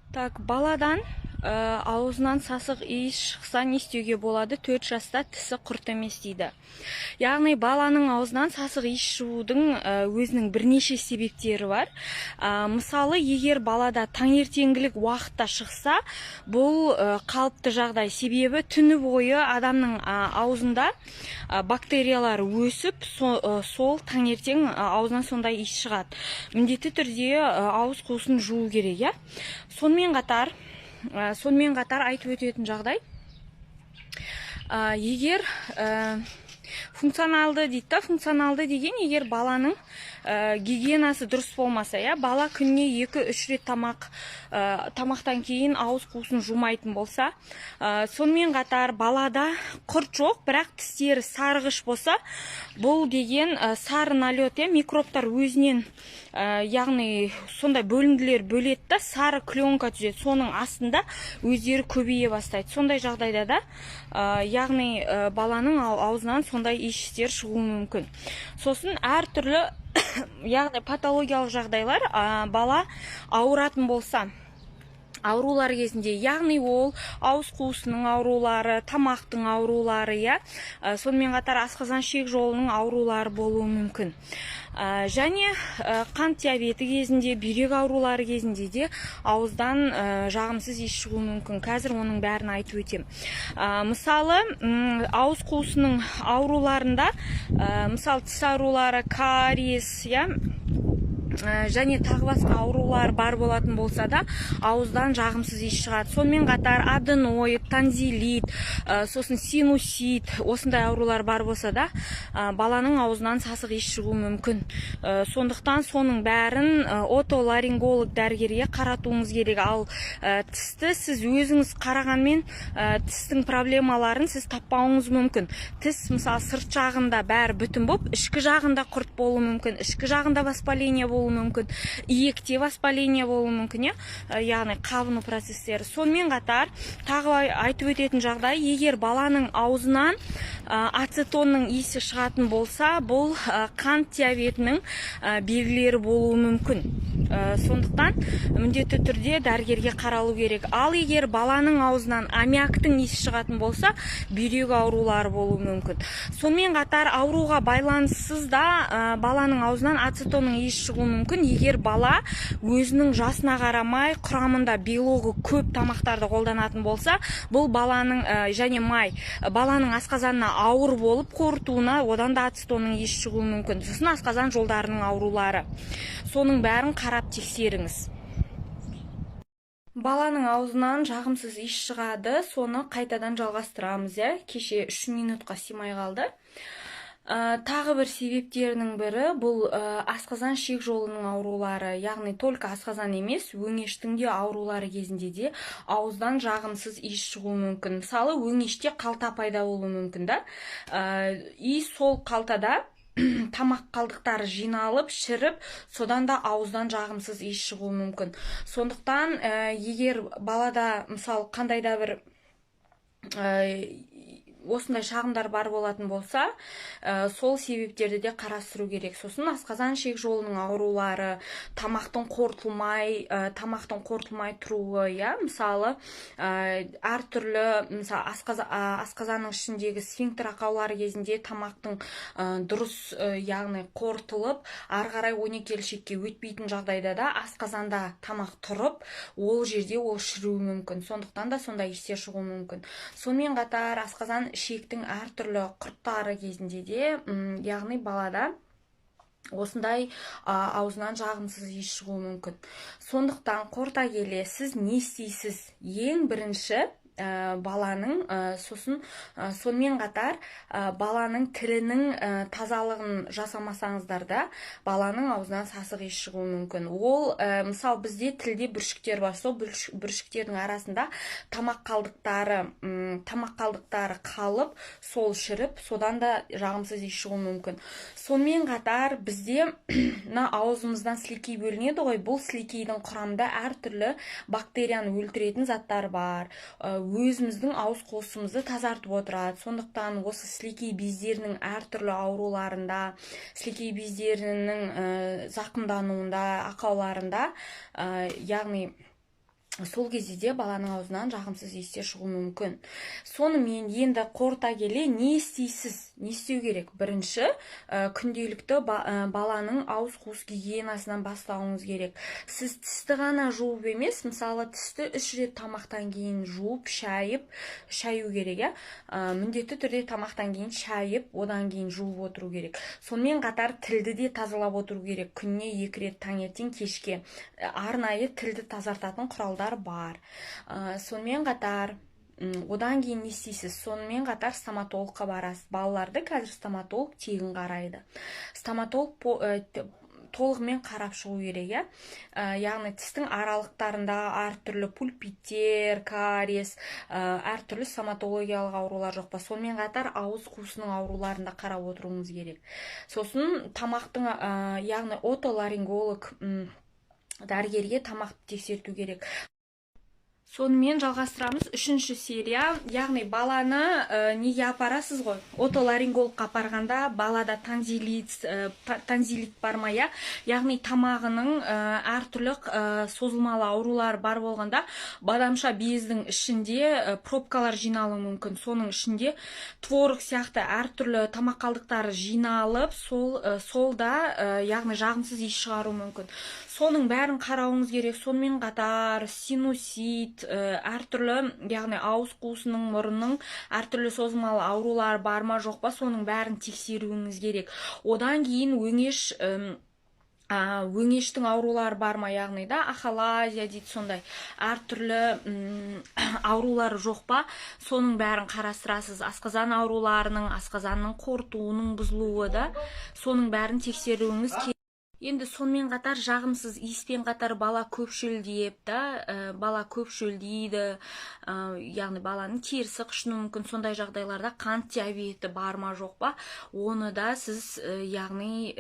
Так, баладан аузынан сасық иіс шықса, не істеуге болады? 4 жаста, тісі құрт емес дейді. Яғни баланың аузынан сасық иіс шығудың өзінің бірнеше себептері бар. Мысалы, егер балада таңертеңгілік уақытта шықса, бұл қалыпты жағдай, себебі түні бойы адамның аузында бактериялар өсіп, сол таңертең аузынан сондай иіс шығады. Міндетті түрде ауыз қуысын жуу керек, иә. Сонымен қатар айтып өтетін жағдай, егер функционалды дейді да. Функционалды деген егер баланың гигиенасы дұрыс болмаса, иә, бала күніне 2-3 рет тамақтан кейін ауыз қуысын жумайтын болса, сонымен қатар балада құрт жоқ, бірақ тістері сарғыш болса, бұл деген сары налет, иә. Микробтар өзінен яғни сондай бөлінділер бөледі да, сары пленка түзеді, соның астында өздері көбейе бастайды. Сондай жағдайда да яғни баланың аузынан сондай иістер шығуы мүмкін. Сосын әртүрлі, яғни патологиялық жағдайлар, бала ауыратын болса, аурулар кезінде, яғни ол ауыз қуысының аурулары, тамақтың аурулары, иә, сонымен қатар асқазан ішек жолының аурулары болуы мүмкін. Және қант диабеті кезінде, бүйрек аурулары кезінде де ауыздан жағымсыз иіс шығуы мүмкін. Қазір оның бәрін айтып өтемін. Мысалы, ауыз қуысының ауруларында, мысалы, тіс аурулары, кариес, иә, және тағы басқа аурулар бар болатын болса да, ауыздан жағымсыз иіс шығады. Сонымен қатар аденоид, тонзиллит, сосын синусит, осындай аурулар бар болса да, баланың аузынан сасық иіс шығуы мүмкін. Сондықтан соның бәрін отоларинголог дәрігерге қаратуыңыз керек. Ал тісті сіз өзіңіз қарағанмен, тістің проблемаларын сіз таппауыңыз мүмкін. Тіс, мысалы, сырт жағында бәрі бүтін болып, ішкі жағында құрт болуы мүмкін, ішкі жағында воспаление болуы мүмкін, иекте воспаление болуы мүмкін, иә. Яғни қабыну процестері. Сонымен қатар тағы айтып өтетін жағдай: егер баланың аузынан ацетонның иісі шығатын болса, бұл қант диабетінің белгілері болуы мүмкін. Сондықтан міндетті түрде дәрігерге қаралу керек. Ал егер баланың аузынан аммиактың иісі шығатын болса, бүйрек аурулары болуы мүмкін. Сонымен қатар ауруға байланыссыз да баланың аузынан ацетонның иісі шығуы мүмкін, егер бала өзінің жасына қарамай құрамында белогы көп тамақтарды қолданатын болса, бұл баланың және май баланың асқазанына ауыр болып қорытуына, одан да ацетонның иісі шығуы мүмкін. Сосын асқазан жолдарының аурулары. Соның бәрін қарап тексеріңіз. Баланың аузынан жағымсыз иіс шығады, соны қайтадан жалғастырамыз, иә. Кеше 3 минутқа сыймай қалды. Тағы бір себептерінің бірі бұл асқазан ішек жолының аурулары, яғни только асқазан емес, өңештің де аурулары кезінде де ауыздан жағымсыз иіс шығуы мүмкін. Мысалы, өңеште қалта пайда болуы мүмкін да. И сол қалтада тамақ қалдықтары жиналып, шіріп, содан да ауыздан жағымсыз иіс шығуы мүмкін. Сондықтан егер балада, мысалы, қандай да бір осындай шағымдар бар болатын болса, сол себептерді де қарастыру керек. Сосын асқазан ішек жолының аурулары, тамақтың қорытылмай тұруы, иә. Мысалы, әртүрлі, мысалы, асқазанның ішіндегі сфинктер ақаулары кезінде тамақтың дұрыс, яғни қорытылып, ары қарай 12 ішекке өтпейтін жағдайда да асқазанда тамақ тұрып, ол жерде ол шіруі мүмкін. Сондықтан да сондай иістер шығуы мүмкін. Сонымен қатар асқазан ішектің әртүрлі құрттары кезінде де, яғни балада осындай аузынан жағымсыз иіс шығуы мүмкін. Сондықтан қорыта келе сіз не істейсіз? Ең бірінші баланың сосын сонымен қатар баланың тілінің тазалығын жасамасаңыздар да, баланың аузынан сасық иіс шығуы мүмкін. Ол мысалы, бізде тілде бүршіктер бар. Сол бүршіктердің арасында тамақ қалдықтары қалып, сол шіріп, содан да жағымсыз иіс шығуы мүмкін. Сонымен қатар бізде мына аузымыздан сілекей бөлінеді ғой. Бұл сілекейдің құрамында әртүрлі бактерияны өлтіретін заттар бар, өзіміздің ауыз қуысымызды тазартып отырады. Сондықтан осы сілекей бездерінің әртүрлі ауруларында, сілекей бездерінің зақымдануында, ақауларында, яғни Сол кезде де баланың аузынан жағымсыз иістер шығуы мүмкін. Сонымен, енді қорыта келе, не істейсіз, не істеу керек? Бірінші, күнделікті баланың ауыз қуыс гигиенасынан бастауыңыз керек. Сіз тісті ғана жуып емес, мысалы, тісті 3 рет тамақтан кейін жуып, шайып, шаю керек, иә. Міндетті түрде тамақтан кейін шайып, одан кейін жуып отыру керек. Сонымен қатар тілді де тазалап отыру керек, күніне 2 рет, таңертең, кешке. Арнайы тілді тазартатын құралдар бар. Сонымен қатар, одан кейін не істейсіз? Сонымен қатар стоматологқа барасыз. Балаларды қазір стоматолог тегін қарайды. Стоматолог толығымен қарап шығу керек, иә. Яғни тістің аралықтарында әртүрлі пульпиттер, кариес, әртүрлі стоматологиялық аурулар жоқ па. Сонымен қатар ауыз қуысының ауруларын да қарап отыруыңыз керек. Сосын тамақтың, яғни отоларинголог дәрігерге тамақты тексерту керек. Сонымен жалғастырамыз, үшінші серия. Яғни баланы неге апарасыз ғой, отоларингологқа апарғанда балада тонзиллит бар ма, иә, яғни тамағының әртүрлі созылмалы аурулар бар болғанда, бадамша бездің ішінде пробкалар жиналуы мүмкін. Соның ішінде творог сияқты әртүрлі тамақ қалдықтары жиналып, сол да, яғни жағымсыз иіс шығаруы мүмкін. Соның бәрін қарауыңыз керек. Сонымен қатар синусит, әртүрлі, яғни ауыз қуысының, мұрынның әртүрлі созылмалы аурулары бар ма, жоқ па, соның бәрін тексеруіңіз керек. Одан кейін өңештің аурулары бар ма, яғни да ахалазия дейді, сондай әртүрлі аурулары жоқ па, соның бәрін қарастырасыз. Асқазан ауруларының, асқазанның қорытуының бұзылуы да, соның бәрін тексеруіңіз керек. Енді сонымен қатар жағымсыз иіспен қатар бала көп шөлдеп да, бала көп шөлдейді, яғни баланың терісі қышынуы мүмкін. Сондай жағдайларда қант диабеті бар ма, жоқ па, оны да сіз, яғни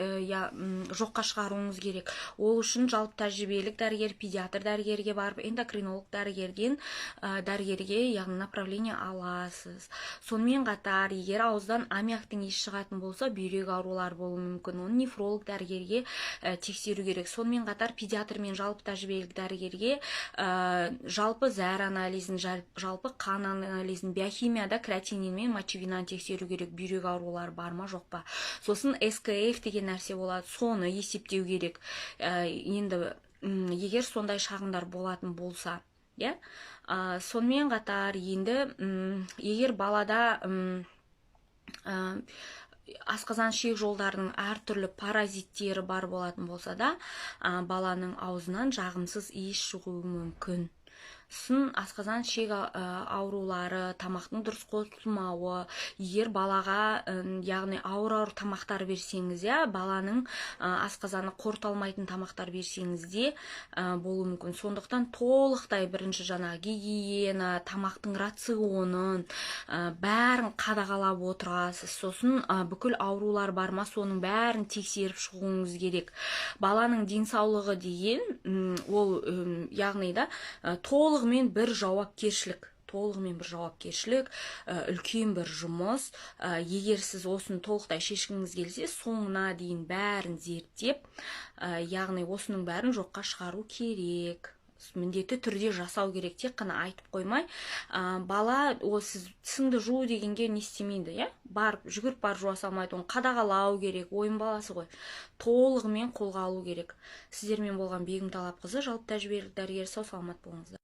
жоққа шығаруыңыз керек. Ол үшін жалпы тәжірибелік дәрігер, педиатр дәрігерге барып, эндокринолог дәрігерден, дәрігерге, яғни направление аласыз. Сонымен қатар егер ауыздан аммиактың иісі шығатын болса, бүйрек аурулары болуы мүмкін, оны нефролог дәрігерге тексеру керек. Сонымен қатар педиатр мен жалпы тәжірибелік дәрігерге жалпы зәр анализін, жалпы қан анализін, биохимияда креатинин мен мочевинаны тексеру керек, бүйрек аурулары бар ма, жоқ па. Сосын СКФ деген нәрсе болады, соны есептеу керек. Енді егер сондай шағымдар болатын болса, иә. Сонымен қатар енді егер балада асқазан ішек жолдарының әртүрлі паразиттері бар болатын болса да, баланың аузынан жағымсыз иіс шығуы мүмкін. Сосын асқазан ішек аурулары, тамақтың дұрыс қосылмауы, егер балаға, яғни ауыр ауыр тамақтар берсеңіз, иә, баланың асқазаны қорыта алмайтын тамақтар берсеңіз де болуы мүмкін. Сондықтан толықтай бірінші жаңағы гигиена, тамақтың рационын, бәрін қадағалап отырасыз. Сосын бүкіл аурулар бар ма, соның бәрін тексеріп шығуыңыз керек. Баланың денсаулығы деген ол, яғни да толығымен бір жауапкершілік, толығымен бір жауапкершілік, үлкен бір жұмыс. Егер сіз осыны толықтай шешкіңіз келсе, соңына дейін бәрін зерттеп, яғни осының бәрін жоққа шығару керек, міндетті түрде жасау керек, тек қана айтып қоймай. Бала ол сіз тісіңді жу дегенге не істемейді, иә, барып, жүгіріп барып жуа салмайды, оны қадағалау керек. Ойын баласы ғой, толығымен қолға алу керек. Сіздермен болған Бегім Талапқызы, жалпы тәжірибелік дәрігер. Сау саламат болыңыздар.